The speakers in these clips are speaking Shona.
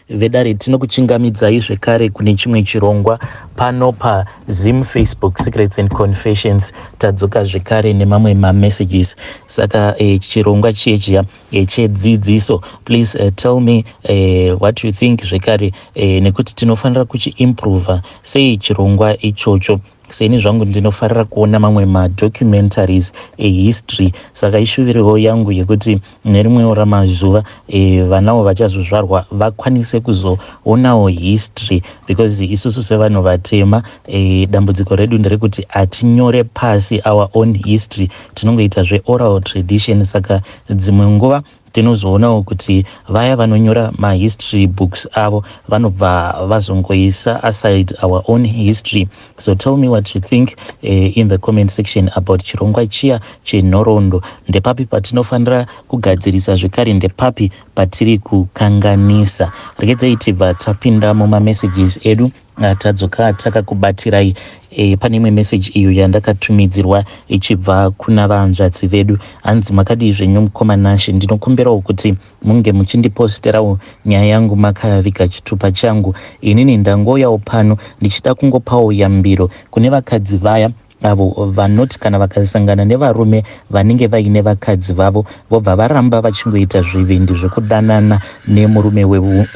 Vedare, tinokuchingamidzai zvekare kune chimwe chirongwa pano paZim Facebook Secrets and Confessions. Tadzoka zvekare nemamwe mamessages. Saka chirongwa chiye chiya chedzidziso. Please tell me what you think zvekare, nekuti tinofanira kuchiimprova sei chirongwa ichocho. Seni zvangu ndinofarira kuona mamwe madocumentaries ehistory, saka ishuviriwo yangu yekuti nerimwewo ramazuva vanawo vachazozvarwa vakwanise kuzoonawo history, because isusu sevanhu vatema, dambudziko redu nderekuti hatinyore pasi our own history, tinongoita zveoral tradition. Saka dzimwe nguva tinozoonawo kuti vaya vanonyora mahistory books avo vanobva vazongoisa aside our own history. So tell me what you think in the comment section about chirongwa chiya chenhoroondo. Ndepapi patinofanira kugadzirisa zvekare? Ndepapi patiri kukanganisa? Regedzai tibva tapinda mumamessages edu. Tadzoka takakubatirai. Pane imwe meseji iyo yandakatumidzirwa ichibva kuna vanzvadzi vedu. Hanzi, "Makadii zvenyu mukoma Nashe? Ndinokumbirawo kuti munge muchindiposterawo nyaya yangu makaviga chitupa changu. Inini ndangoyawo pano ndichida kungopawo yambiro kune vakadzi vaya avo vanoti kana vakasangana nevarume vanenge vaine vakadzi vavo, vobva varamba vachingoita zvivindi zvekudanana nemurume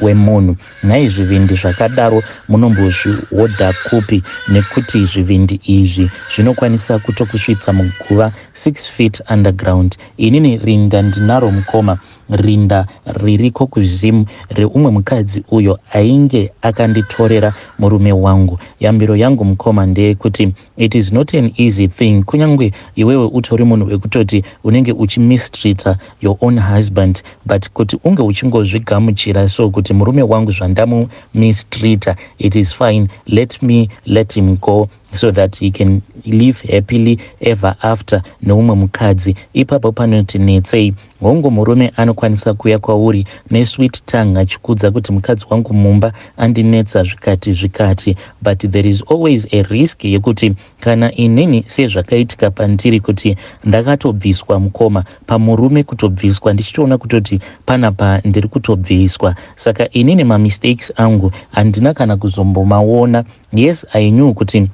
wemunhu. Nhai, zvivindi zvakadaro munombozvihodha kupi? Nekuti zvivindi izvi zvinokwanisa kutokusvitsa muguva, 6 feet underground. Inini rinda ndinaro mukoma, rinda ririko kuZimu reumwe mukadzi uyo ainge akanditorera murume wangu. Yambiro yangu mukoma ndeyekuti it is not an easy thing. Kunyange iwewe utori munhu wekutoti unenge uchimistreata your own husband, but kuti unge uchingozvigamuchira so kuti murume wangu zvandamumistreata, it is fine, let me let him go so that he can live happily ever after neumwe mukadzi, ipapo panoti netsei. Hongu, murume anokwanisa kuuya kwauri nesweet tongue achikudza kuti mukadzi wangu mumba andinetsa zvikati zvikati, but there is always a risk yekuti kana inini, sezvakaitika pandiri, kuti ndakatobviswa mukoma pamurume, kutobviswa ndichitoona kutoti panapa ndiri kutobviswa. Saka inini mamistakes angu handina kana kuzombomaona. Yes, I knew kuti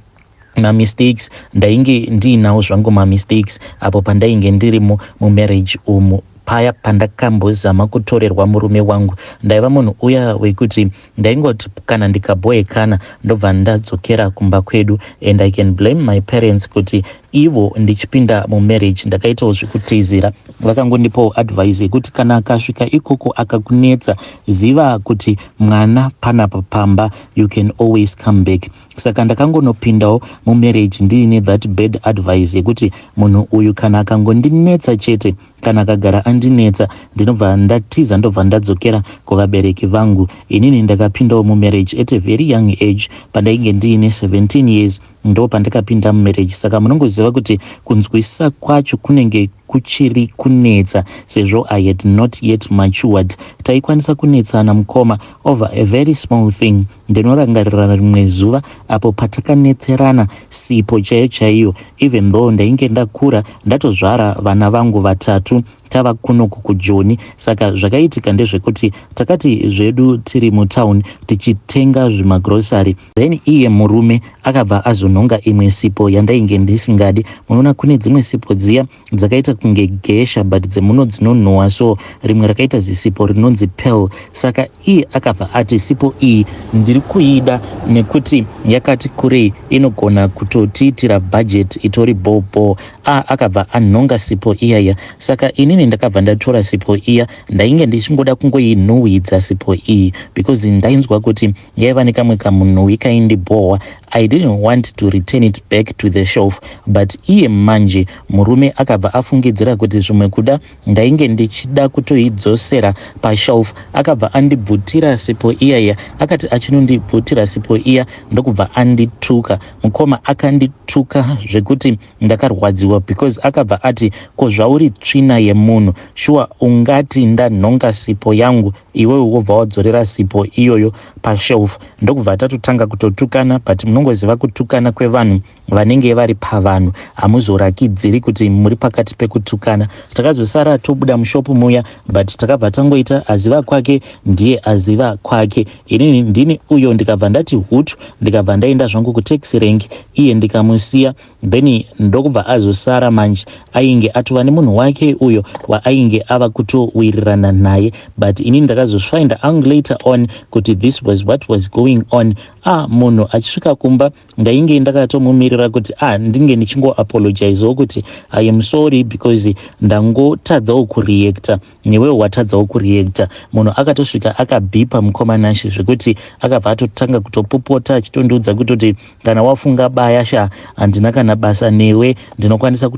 mamistakes ndainge ndiinawo zvangu, mamistakes apo pandainge ndirimo mumarriage umu. Paya pandakambozama kutorerwa murume wangu, ndaiva munhu uya wekuti ndaingoti kana ndikabhoekana ndobva ndadzokera kumba kwedu. And I can blame my parents kuti ivo ndichipinda mumarriage ndakaitawo zvekutizira. Vakangondipawo advice yekuti kana akasvika ikoko akakunetsa, ziva kuti mwana panapa pamba, you can always come back. Saka ndakangonopindawo mumarriage ndiine that bad advice yekuti munhu uyu kana akangondinetsa chete, kana akagara andinetsa, ndinobva ndatiza, ndobva ndadzokera kuvabereki vangu. Inini ndakapindawo mumarriage at a very young age, pandainge ndiine 17 years ndo pandakapinda mumarriage. Saka munongoziva kuti kunzwisisa kwacho kunenge kuchiri kunetsa, sezvo I had not yet matured. Taikwanisa kunetsana mukoma over a very small thing. Ndinorangarira rimwe zuva apo patakanetserana sipo chaiyo chaiyo, even though ndainge ndakura, ndatozvara vana vangu vatatu, tava kunoku kuJoni. Saka zvakaitika ndezvekuti takati zvedu tiri mutauni tichitenga zvimagrosari, then iye murume akabva azonhonga imwe sipo yandainge ndisingadi. Munoona kune dzimwe sipo dziya dzakaita kunge gesha, but dzemuno dzinonhuhwa, so rimwe rakaita zisipo rinonzi Pearl. Saka iye akabva ati sipo iyi ndiri kuida nekuti yakati kurei, inogona kutotiitira bhajeti itori bhobho. A akabva anhonga sipo iyaya. Saka inini ndakabva ndatora sipo iya. Ndainge ndichingoda kungoinhuhwidza sipo iyi because ndainzwa kuti yaiva nekamwe kamunhuhwi kaindibhohwa. I didn't want to return it back to the shelf, but iye manje murume akabva afungidzira kuti zvimwe kuda ndainge ndichida kutoidzosera pashelf. Akabva andibvutira sipo iyaya. Akati achinondibvutira sipo iya, ndokubva andituka mukoma. Akandituka zvekuti ndakarwadziwa, because akabva ati, "Ko zvauri tsvina yemunhu, shuwa ungati ndanhonga sipo yangu Iwewe wobva wadzorera sipo iyoyo pashelf. Ndokubva tatotanga kutotukana, but munongoziva kutukana kwevanhu vanenge vari pavanhu, hamuzorakidziri kuti muri pakati pekutukana. Takazosara tobuda mushopu muya, but takabva tangoita aziva kwake ndiye aziva kwake. Inini ndini uyo ndikabva ndati hutu, ndikabva ndaenda zvangu kutaxi rank, iye ndikamusiya. Then ndokubva azosara manje ainge atova nemunhu wake uyo waainge ava kutowirirana naye, but inini ndakazozvifinda out later on kuti this was what was going on. Ah, munhu achisvika kumba, ndainge ndakatomumirira kuti ah, ndinge ndichingoapologizewo kuti I am sorry because ndangotadzawo kureacta, newewo watadzawo kureacta. Munhu akatosvika akabhipa, mukoma Nashe, zvekuti akabva atotanga kutopopota achitondiudza kutoti kana wafunga baya sha, handina kana basa newe, ndinokwanisa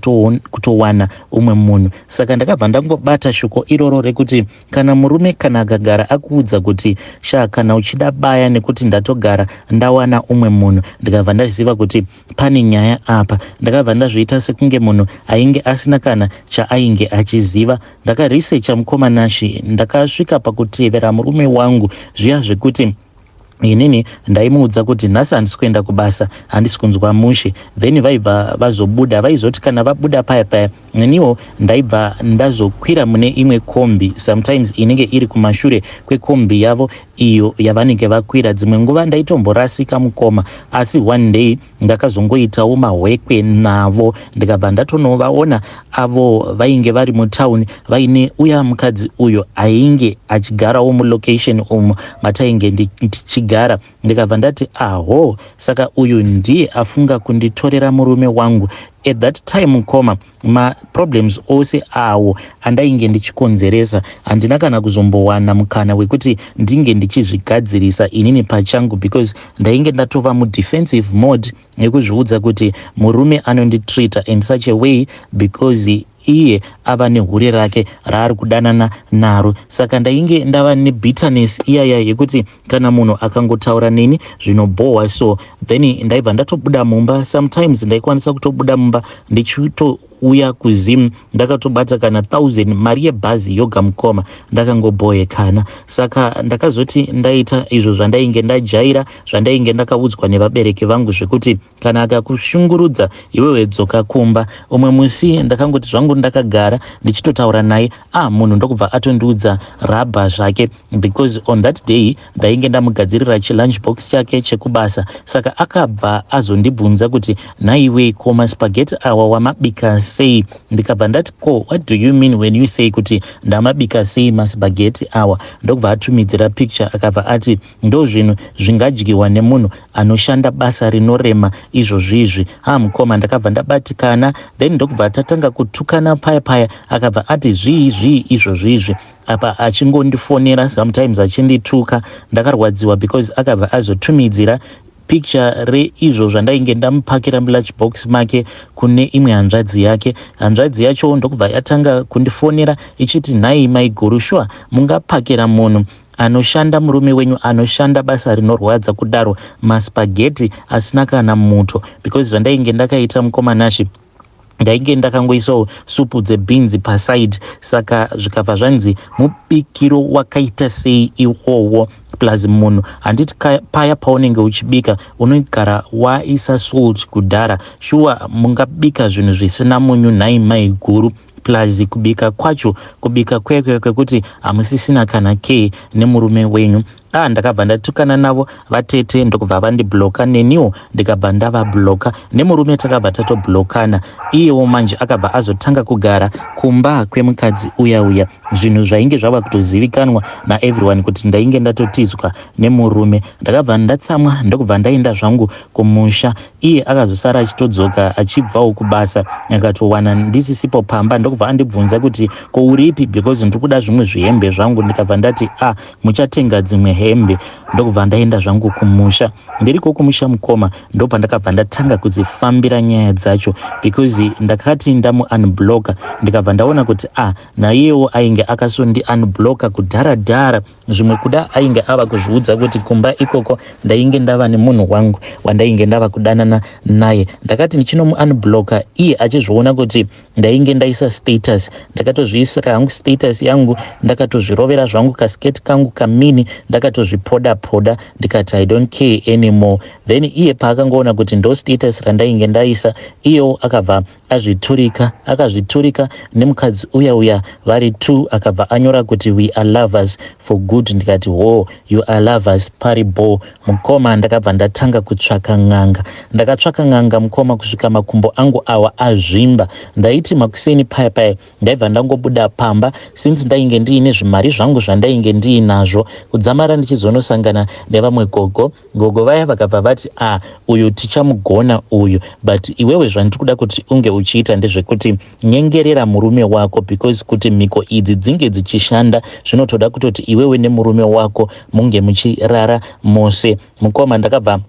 kutowana umwe munhu. Saka ndakabva ndangobata shoko iroro rekuti kana murume kana akagara akuudza kuti sha, kana uchida baya nekuti ndatogara ndawana umwe munhu, ndikabva ndaziva kuti pane nyaya apa. Ndakabva ndazviita sekunge munhu ainge asina kana chaainge achiziva. Ndakaresearcha, mukoma Nashe, ndakasvika pakutevera murume wangu zviya zvekuti inini ndaimuudza kuti nhasi handisi kuenda kubasa, handisi kunzwa mushe. Then vaibva vazobuda, vaizoti kana vabuda paya paya, neniwo ndaibva ndazokwira mune imwe kombi, sometimes inenge iri kumashure kwekombi yavo iyo yavanenge vakwira. Dzimwe nguva ndaitomborasika, mukoma, asi one day ndakazongoitawo mahwekwe navo, ndikabva ndatonovaona avo vainge vari mutauni vaine uya mukadzi uyo ainge achigarawo mulocation umo matainge tichigara. Ndikabva ndati, aho, saka uyu ndiye afunga kunditorera murume wangu. At that time, mukoma, maproblems ose awo andainge ndichikonzeresa, handina kana kuzombowana mukana wekuti ndinge ndichizvigadzirisa inini pachangu, because ndainge ndatova mudefensive mode nekuzviudza kuti murume anonditreata in such a way because iye ava nehure rake raari kudanana naro. Saka ndainge ndava nebitterness iyaya yekuti kana munhu akangotaura neni zvinobhohwa, so then ndaibva ndatobuda mumba. Sometimes ndaikwanisa kutobuda mumba ndichitouya kuZim ndakatobata kana 1000, mari yebhazi yoga, mukoma, ndakangobhohekana. Saka ndakazoti ndaita izvo zvandainge ndajaira, zvandainge ndakaudzwa nevabereki vangu, zvekuti kana akakushungurudza iwewe, dzoka kumba. Umwe musi ndakangoti zvangu ndakagara ndichitotaura naye, ah, munhu ndokubva atondiudza rabha zvake, because on that day ndainge ndamugadzirira chilunch box chake chekubasa. Saka akabva azondibvunza kuti, nhaiwe, ko maspaghetti awa wamabika sei? Ndikabva ndati, ko what do you mean when you say kuti ndamabika sei maspaghetti awa? Ndokubva atumidzira picture, akabva ati, ndo zvinhu zvingadyiwa nemunhu anoshanda basa rinorema izvozvizvi? Ha, mukoma, ndakabva ndabatikana. Then ndokubva tatanga kutukana paya paya. Akabva ati, zvii zvii izvozvizvi? Apa achingondifonera sometimes achindituka. Ndakarwadziwa because akabva azotumidzira picture reizvo zvandainge ndamupakira mulunch box make kune imwe hanzvadzi yake. Hanzvadzi yacho ndokubva yatanga kundifonera ichiti, nhai maiguru, sure mungapakira munhu anoshanda, murume wenyu anoshanda basa rinorwadza kudaro, maspaghetti asina kana muto? Because zvandainge ndakaita, mukoma Nashe, ndainge ndakangoisawo supu dzebhinzi paside. Saka zvikabva zvanzi, mubikiro wakaita sei iwowo? Plus munhu handiti paya paunenge uchibika unogara waisa salt kudhara? Shuwa mungabika zvinhu zvisina munyu, nhai maiguru? Plus kubika kwacho, kubika kwekwe kwekuti hamusisina kana ke nemurume wenyu. Ah, ndakabva ndatukana navo vatete, ndokubva vandibloka, neniwo ndikabva ndavabloka, nemurume takabva tatoblokana. Iyewo manje akabva azotanga kugara kumba kwemukadzi uya uya. Zvinhu zvainge zvava kutozivikanwa naeveryone kuti ndainge ndatotizwa nemurume. Ndakabva ndatsamwa, ndokubva ndaenda zvangu kumusha. Iye akazosara achitodzoka achibvawo kubasa, akatowana ndisisipo pamba, ndokubva andibvunza kuti, ko uripi? Because ndiri kuda zvimwe zvihembe zvangu. Ndikabva ndati, ah, muchatenga dzimwe. hembe, ndokubva ndaenda zvangu kumusha. Ndiriko kumusha, mukoma, ndopandakabva ndatanga kudzifambira nyaya dzacho, because ndakati ndamuunblocka, ndikabva ndaona kuti a ah, naiyewo ainge akasondi unblocka kudhara dhara. Zvimwe kuda ainge ava kuzviudza kuti kumba ikoko ndainge ndava nemunhu wangu wandainge ndava kudanana naye. Ndakati ndichinomuunblocka, iye achizviona kuti ndainge ndaisa status. Ndakatozviisira hangu status yangu, ndakatozvirovera zvangu kasketi kangu kamini, ndakatozvipoda poda, ndikati, "I don't care anymore." Then iye paakangoona kuti ndo status randainge ndaisa, iyewo akabva azviturika, akazviturika nemukadzi uya uya vari two. Akabva anyora kuti, "We are lovers for good." Ndikati, "Ho, you are lovers, pari bo." Mukoma, ndakabva ndatanga kutsvaka n'anga. Ndakatsvaka n'anga, mukoma, kusvika makumbo angu awa azvimba. Ndaiti makuseni paya paya ndaibva ndangobuda pamba, since ndainge ndiine zvimari zvangu zvandainge ndiinazvo, kudzamara ndichizonosangana nevamwe gogo. Gogo vaya vakabva vati, "A ah, uyu tichamugona uyu, but iwewe zvandiri kuda kuti unge uchiita ndezvekuti nyengerera murume wako, because kuti mhiko idzi dzinge dzichishanda zvinotoda kutoti iwewe nemurume wako munge muchirara mose." Mukoma, ndakabva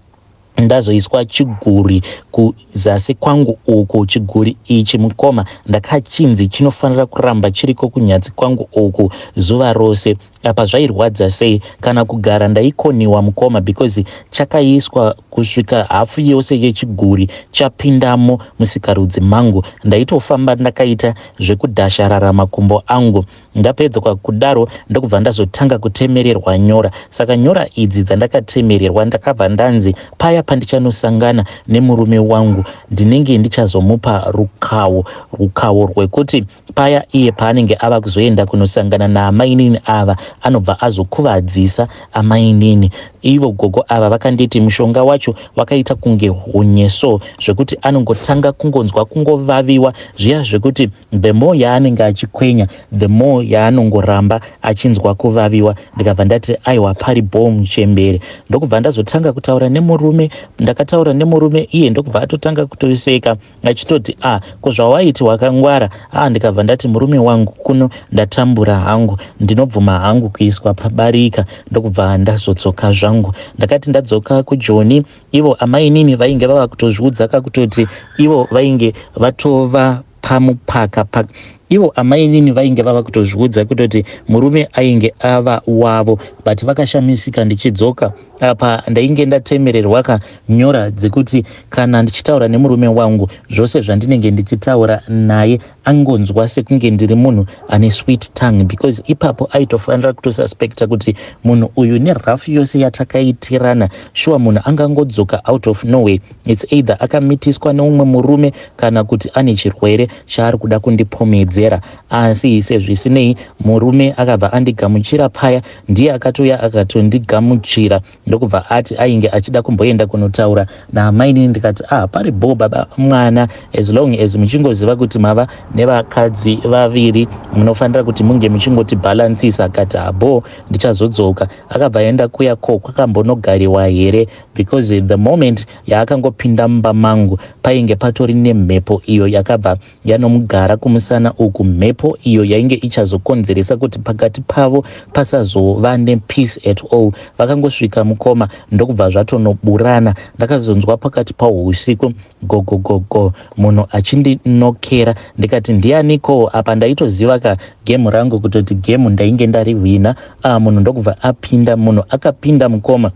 ndazoiswa chiguri kuzasi kwangu uku. Chiguri ichi, mukoma, ndakachinzi chinofanira kuramba chiriko kunyatsi kwangu uku zuva rose. Apa zvairwadza sei, kana kugara ndaikoniwa, mukoma, because chakaiswa kusvika hafu yose yechiguri chapindamo musikarudzi mangu. Ndaitofamba ndakaita zvekudhasharara makumbo angu. Ndapedza kudaro, ndokubva ndazotanga kutemererwa nyora. Saka nyora idzi dzandakatemererwa, ndakabva ndanzi paya pandichanosangana nemurume wangu, ndinenge ndichazomupa rukawo, rukawo rwekuti paya iye paanenge ava kuzoenda kunosangana naamainini ava, anobva azokuvadzisa amainini. Ivo gogo ava vakanditi mushonga wacho wakaita kunge hunye, so zvekuti anongotanga kungonzwa kungovaviwa zviya, zvekuti the more yaanenge achikwenya, the more yaanongoramba achinzwa kuvaviwa. Ndikabva ndati, "Aiwa, pari bo, muchembere." Ndokubva ndazotanga kutaura nemurume. Ndakataura nemurume, iye ndokubva atotanga kutoseka achitoti, "A ah, ko zvawaiti wakangwara?" A ah, ndikabva ndati, "Murume wangu, kuno ndatambura hangu, ndinobvuma hangu kuiswa pabarika." Ndokubva ndazodzoka zvangu. Ndakati ndadzoka kuJoni, ivo amainini vainge vava kutozviudza kakutoti ivo vainge vatova pamupaka pa ivo amainini vainge vava kutozviudza kutoti murume ainge ava wavo, but vakashamisika ndichidzoka. Apa ndainge ndatemererwa kanyora dzekuti kana ndichitaura nemurume wangu, zvose zvandinenge ndichitaura naye angonzwa sekunge ndiri munhu ane sweet tongue, because ipapo aitofanira kutosuspecta kuti munhu uyu, nerafu yose yatakaitirana, shuwa munhu angangodzoka out of nowhere? It's either akamitiswa neumwe murume kana kuti ane chirwere chaari kuda kundipomedzera. Asi sezvisinei, murume akabva andigamuchira paya. Ndiye akatouya akatondigamuchira, ndokubva ati ainge achida kumboenda kunotaura naamainini. Ndikati, "Ah, pari bo, baba mwana, as long as muchingoziva kuti mava nevakadzi vaviri, munofanira kuti munge muchingoti balancisa." Akati, "Habo, ndichazodzoka." Akabva aenda kuya. Ko kwakambonogariwa here? Because the moment yaakangopinda mumba mangu, painge patori nemhepo iyo yakabva yanomugara kumusana uku, mhepo iyo yainge ichazokonzeresa kuti pakati pavo pasazova nepeace at all. Vakangosvika, mukoma, ndokubva zvatonoburana. Ndakazonzwa pakati pausiku gogogogo, munhu achindinokera. Ndikati, "Ndianiko?" Apa ndaitoziva ka game rangu, kutoti game ndainge ndarihwina. Ah, munhu ndokubva apinda. Munhu akapinda, mukoma,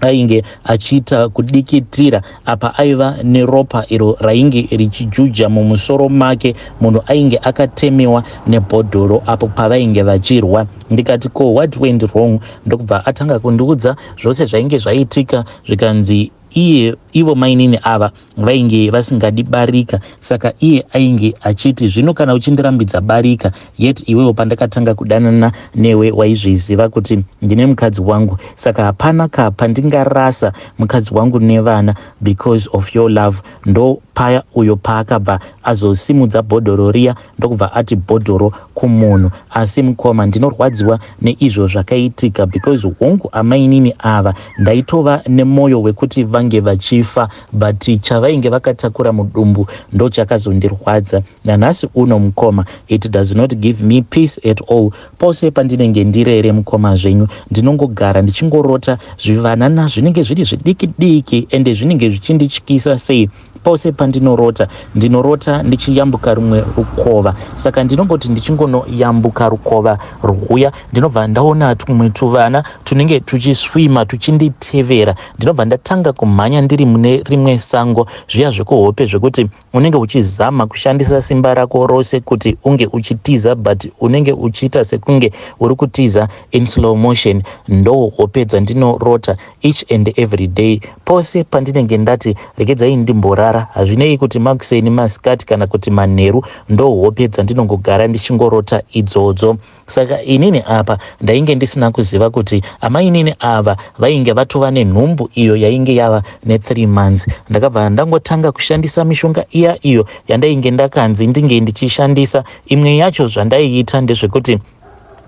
ainge achiita kudikitira. Apa aiva neropa iro rainge richijuja mumusoro make. Munhu ainge akatemewa nebhodhoro apo pavainge vachirwa. Ndikati, "Ko what went wrong?" Ndokubva atanga kundiudza zvose zvainge zvaitika, zvikanzi iye ivo mainini ava vainge vasingadi barika. Saka iye ainge achiti, "Zvino kana uchindirambidza barika, yet iwewo pandakatanga kudanana newe waizviziva kuti ndine mukadzi wangu, saka hapana ka pandingarasa mukadzi wangu nevana because of your love." Ndo paya uyo paakabva azosimudza bhodhoro riya, ndokubva ati bhodhoro kumunhu. Asi mukoma, ndinorwadziwa neizvo zvakaitika, because hongu, amainini ava ndaitova nemwoyo wekuti. vange vachifa, but chavainge vakatakura mudumbu ndochakazondirwadza. Nanhasi uno, mukoma, it does not give me peace at all. Pose pandinenge ndirere, mukoma, zvenyu, ndinongogara ndichingorota zvivanana zvinenge zviri zvidiki diki, ende zvinenge zvichindityisa sei. Pose pandinorota, ndinorota ndichiyambuka rumwe rukova. Saka ndinongoti ndichingonoyambuka rukova rwuya, ndinobva ndaona tumwe tuvana tunenge tuchiswima tuchinditevera. Ndinobva ndatanga kumhanya ndiri mune rimwe sango, zviya zvekuhope zvekuti unenge uchizama kushandisa simba rako rose kuti unge uchitiza, but unenge uchiita sekunge uri kutiza in slow motion. Ndo hope dzandinorota each and every day. Pose pandinenge ndati regedzai ndimborara, hazvinei kuti makuseni, masikati kana kuti manheru, ndo hope dzandinongogara ndichingorota idzodzo. Saka inini apa ndainge ndisina kuziva kuti amainini ava vainge vatova nenhumbu iyo yainge yava ne3 months. Ndakabva ndangotanga kushandisa mishonga iya iyo yandainge ndakanzi ndinge ndichishandisa. Imwe yacho zvandaiita ndezvekuti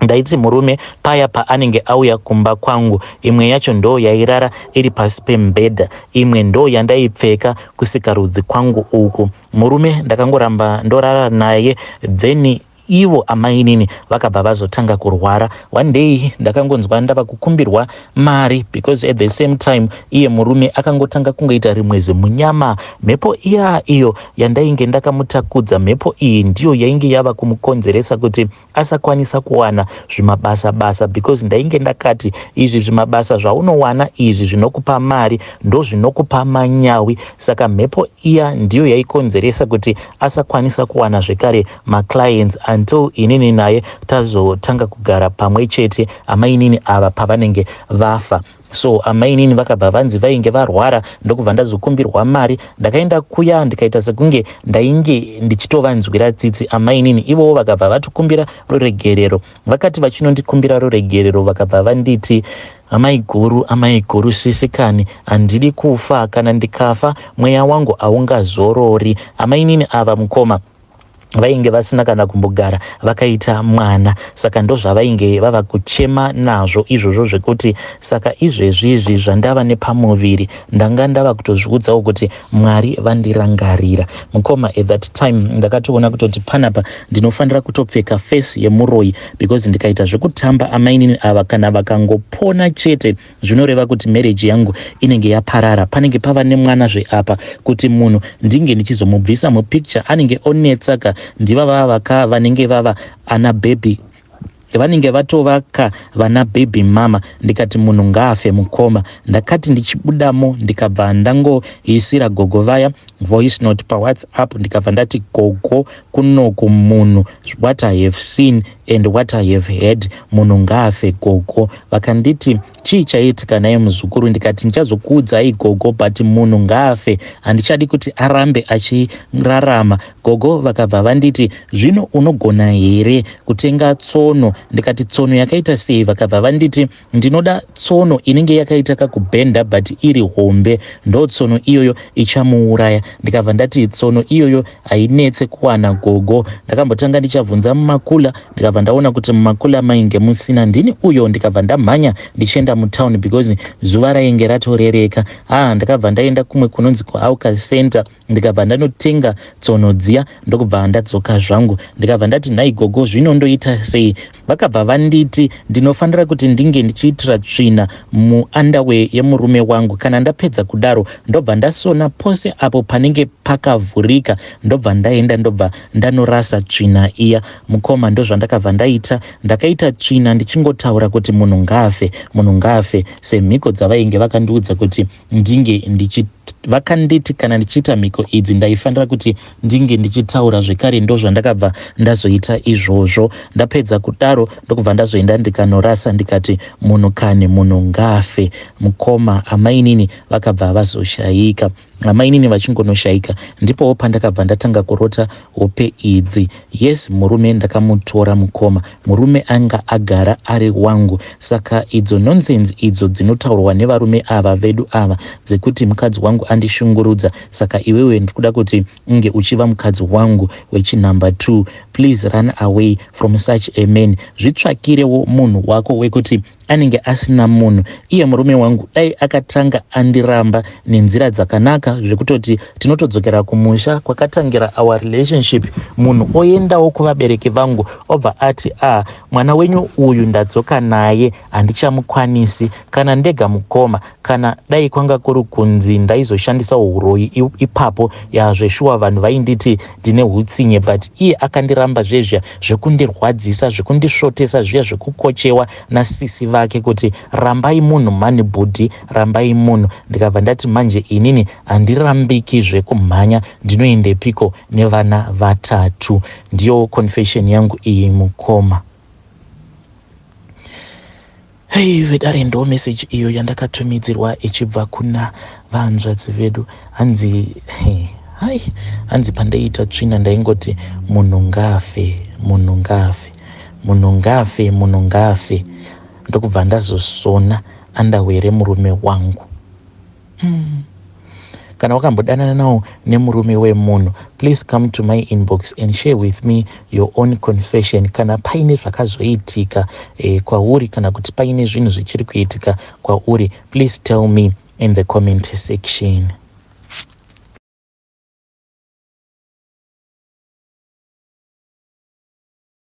ndaiti murume paya paanenge auya kumba kwangu, imwe yacho ndo yairara iri pasi pemubhedha, imwe ndo yandaipfeka kusikarudzi kwangu uku. Murume ndakangoramba ndorara naye. Then ivo amainini vakabva vazotanga kurwara. One day ndakangonzwa ndava kukumbirwa mari, because at the same time iye murume akangotanga kungoita rimwe zimunyama. Mhepo iya iyo yandainge ndakamutakudza, mhepo iyi ndiyo yainge yava kumukonzeresa kuti asakwanisa kuwana zvimabasa basa, because ndainge ndakati izvi zvimabasa zvaunowana izvi zvinokupa mari ndo zvinokupa manyawi. Saka mhepo iya ndiyo yaikonzeresa kuti asakwanisa kuwana zvekare maclients until inini naye tazotanga kugara pamwe chete, amainini ava pavanenge vafa. So amainini vakabva vanzi vainge varwara, ndokubva ndazokumbirwa mari. Ndakaenda kuya, ndikaita sekunge ndainge ndichitovanzwira tsitsi amainini. Ivowo vakabva vatikumbira ruregerero. Vakati vachinondikumbira ruregerero, vakabva vanditi, "Amai guru, amai guru, sisikani, handidi kufa. Kana ndikafa, mweya wangu haungazorori." Amainini ava, mukoma, vainge vasina kana kumbogara vakaita mwana. Saka ndozvavainge vava kuchema nazvo izvozvo, zvekuti saka izvezvizvi zvandava nepamuviri, ndanga ndava kutozviudzawo kuti Mwari vandirangarira. Mukoma, at that time ndakatoona kutoti panapa ndinofanira kutopfeka face yemuroyi, because ndikaita zvekutamba, amainini ava kana vakangopona chete, zvinoreva kuti marriage yangu inenge yaparara. Panenge pava nemwana zveapa, kuti munhu ndinge ndichizomubvisa mupicture anenge onetsaka. Ndivava vaka vanenge vava ana baby, vanenge vatovaka vana baby mama. Ndikati munhu ngaafe. Mukoma, ndakati ndichibudamo, ndikabva ndangoisira gogo vaya voice note paWhatsApp. Ndikabva ndati, "Gogo, kunoku munhu, what I have seen and what I have heard, munhu ngaafe, gogo." Vakanditi, "Chii chaiitika naye, muzukuru?" Ndikati, "Ndichazokuudzai, gogo, but munhu ngaafe, handichadi kuti arambe achirarama." Gogo vakabva vanditi, "Zvino unogona here kutenga tsono?" Ndikati, "Tsono yakaita sei?" Vakabva vanditi, "Ndinoda tsono inenge yakaita kakubhenda but iri hombe, ndo tsono iyoyo ichamuuraya." Ndikabva ndati, "Tsono iyoyo hainetse kuwana, gogo." Ndakambotanga ndichabvunza mumakula, ndikabva ndaona kuti mumakula mainge musina. Ndini uyo ndikabva ndamhanya ndichienda mutown, because zuva rainge ratorereka. Ah, ndakabva ndaenda kumwe kunonzi kuAuka Center, ndikabva ndanotenga tsono dziya, ndokubva ndadzoka zvangu. Ndikabva ndati, "Nhai gogo, zvinondoita sei?" Vakabva vanditi ndinofanira kuti ndinge ndichiitira tsvina muunderwear yemurume wangu. Kana ndapedza kudaro, ndobva ndasona pose apo panenge pakavhurika, ndobva ndaenda, ndobva ndanorasa tsvina iya. Mukoma, ndozvandakabva ndaita. Ndakaita tsvina ndichingotaura kuti munhu ngaafe, munhu ngaafe, semhiko dzavainge vakandiudza kuti ndinge ndichi vakanditi kana ndichiita mhiko idzi ndaifanira kuti ndinge ndichitaura zvekare. Ndozvandakabva ndazoita izvozvo. Ndapedza kudaro, ndokubva ndazoenda ndikanorasa, ndikati munhu kani, munhu ngaafe. Mukoma, amainini vakabva vazoshayika. Amainini vachingonoshayika, ndipowo pandakabva ndatanga kurota hope idzi. Yes, murume ndakamutora, mukoma. Murume anga agara ari wangu. Saka idzo nonsense idzo dzinotaurwa nevarume ava vedu ava dzekuti mukadzi wangu andishungurudza, saka iwewe ndikuda kuti unge uchiva mukadzi wangu wechinumber 2, please run away from such a man. Zvitsvakirewo munhu wako wekuti Anenge asina munhu. Iye murume wangu dai akatanga andiramba nenzira dzakanaka, zvekutoti tinotodzokera kumusha kwakatangira our relationship, munhu oendawo kuvabereki vangu, obva ati, "A ah, mwana wenyu uyu ndadzoka naye, handichamukwanisi kana ndega, mukoma." Kana dai kwanga kuri kunzi ndaizoshandisa uroyi ipapo, yazveshuwa vanhu vainditi ndine utsinye. But iye akandiramba zvezviya zvekundirwadzisa, zvekundisvotesa, zviya zvekukochewa nasisi vake kuti, "Rambai munhu mani, bhudhi, rambai munhu." Ndikabva ndati, "Manje inini handirambiki zvekumhanya, ndinoendepiko nevana vatatu?" Ndiyo confession yangu iyi, mukoma. Hei vedare, ndo message iyo yandakatumidzirwa ichibva kuna vanzvadzi vedu. Hanzi hai, hanzi pandaiita tsvina ndaingoti, "Munhu ngafe, munhu ngafe, munhu ngafe, munhu ngafe." Ndokubva ndazosona underwear remurume wangu. Kana wakambodanana nawo nemurume wemunhu, please come to my inbox and share with me your own confession. Kana paine zvakazoitika kwauri, kana kuti paine zvinhu zvichiri kuitika kwauri, please tell me in the comment section.